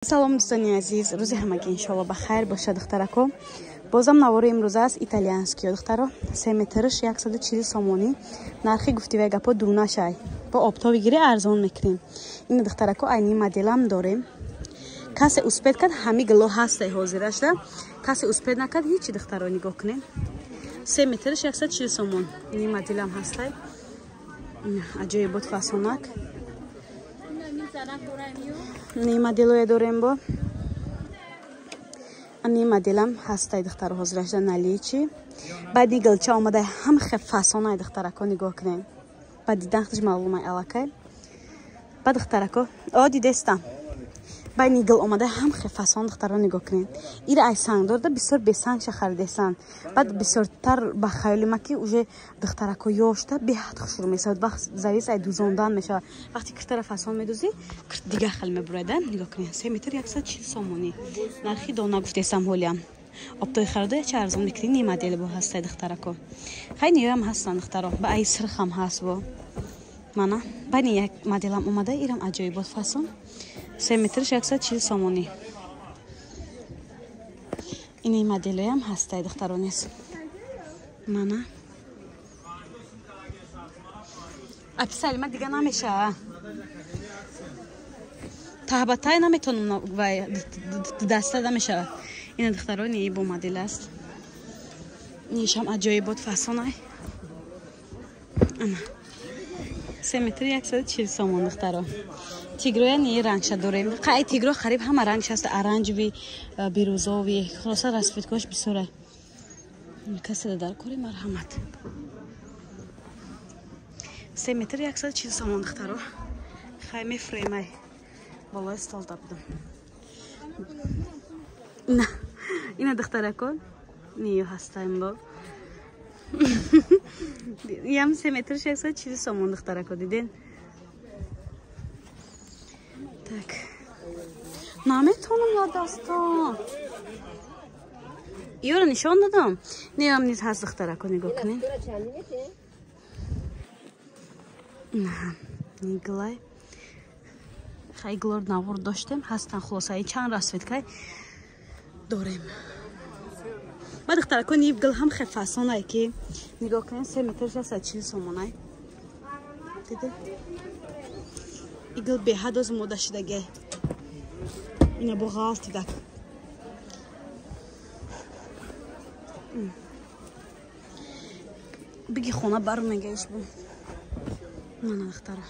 Салом, дӯстони азиз, рӯзи ҳамагӣ иншоалло ба хайр бошад, духтарако. Бозам навори имрӯза аст итальянскиё, духтаро. 3 метрш 140 сомонӣ. Нархи гуфтивай гапо дунашай. Бо обтоби гири арзон мекунем. Ин духтарако айни моделам дорем. Касе успед кард, ҳами гило ҳастай ҳозирашда. Касе успед накард, ҳичи, духтаро, нигоҳ кунем. 3 метрш 140 сомон. Ини моделам ҳастай. Аҷоибот фасонак. Ни моделое дорем бо. Ани моделам ҳастай, духтаро, ҳозирашда наличи. Баъд ни гилча омадай, ҳам хе фасонай, духтарако, нигоҳ кунем. Ба дидан худаш маълумай аллакай. Ба духтарако, о дидестам. Баъд ни гил омадай, ҳам хе фасон, духтаро, нигоҳ кунем. Ира ай санг дорда, бисёр бесангша харидесан. Баъд бисёртар ба хаёли ма ки уже духтарако ёшта беҳад хушрӯ мешавад. Вақт завис ай дузондан мешавад. Вақти киртара фасон медузӣ, кирт дигар хел мебурада. Нигоҳ кунед, 3 метр 140 сомонӣ. Нархи дона гуфтесам ҳолиам. Обтои харида ча арзон мекунӣ, ни модел бо ҳастай, духтарако. Хай ниёям ҳастан, духтаро. Ба ай сирхам ҳаст бо. Мана, бани як моделам омада, ирам аҷоибот фасон. 3 метр 140 сомонӣ. Ини моделоям ҳастай, духтаро, нес. Мана. Аписали ма дига намеша. Таҳбатай наметонам, вай даста намешава. Ина, духтаро, ни бо модел аст. Нишам аҷоибот фасонай. Ана. 3 метр 140 сомон, духтаро. Тигроя ни рангша дорем. Қай тигро хариб ҳама рангш ҳаст, оранжевый, бирӯзовый, хулоса расцветкош бисёра. Касе дар кори, марҳамат. 3 метр 140 сомон, духтаро. Хай мефремай. Болои стол будам. Ина, ина, духтарако, ниё ҳастаем бо. Ям 3 метр 140 сомон, духтарако, диден? Так. Наметонам я даста. Ёро нишон дадам. Неам низ ҳаст, духтарако, нигоҳ кунед. Ниглай. Хай глор навор доштем, ҳастан, хулоса чанд расцветкай дорем. Ба духтарако, ни гил ҳам хе фасонай ки нигоҳ кунед, 3 метр 140 сомонай. Диде? Игил беҳад оз мода шидаге. Ина бо ғалтидак. Биги хона бар мегаиш бу. Мана, духтара.